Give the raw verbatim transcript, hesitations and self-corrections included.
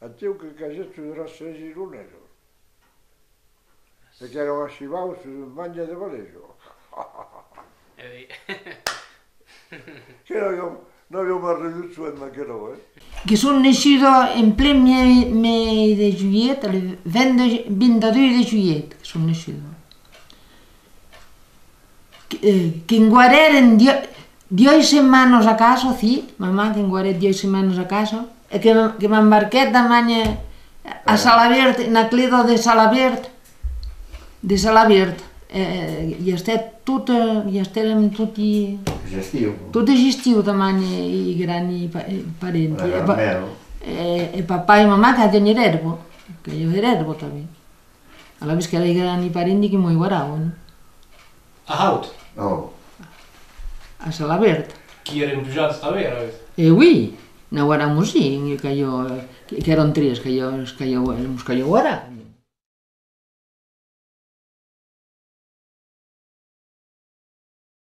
Aciu que casèt sus era Sesironesos. E qu'èran achivaus sus un mange de Valejo. Que n'aviam, n'aviam arridut soent d'aquerò, eh? Que son neissuda en plen mes, mes de julhet, le vint de, vint-e-dus de julhet, que son neissuda. Que, eh, que'm guardèren die-, dièis setmanas a casa, sí, mamà, que'm guardèt dièis setmanas a casa, e que, que m'embarquèt damb eth a Salabèrt, ena cleda de Salabèrt, de Salabèrt, eh, i estèt tot, eh, i estèrem toti, tot estiu damb eth grani pa-, eh, parenti. E pa-, e, e papà e mamà qu'èran hèra èrba, qu'èran hèra èrba tanben. Alavetz qu'èra grani parenti que mos guardavan. A Haut? Oh. A Salabèrt. Qui èran pujats tanben, alavetz? E oui, nos guardavan, sí, qu'èra, que, qu'èran tres, qu'èra, qu'èra, mos calguèt guardar.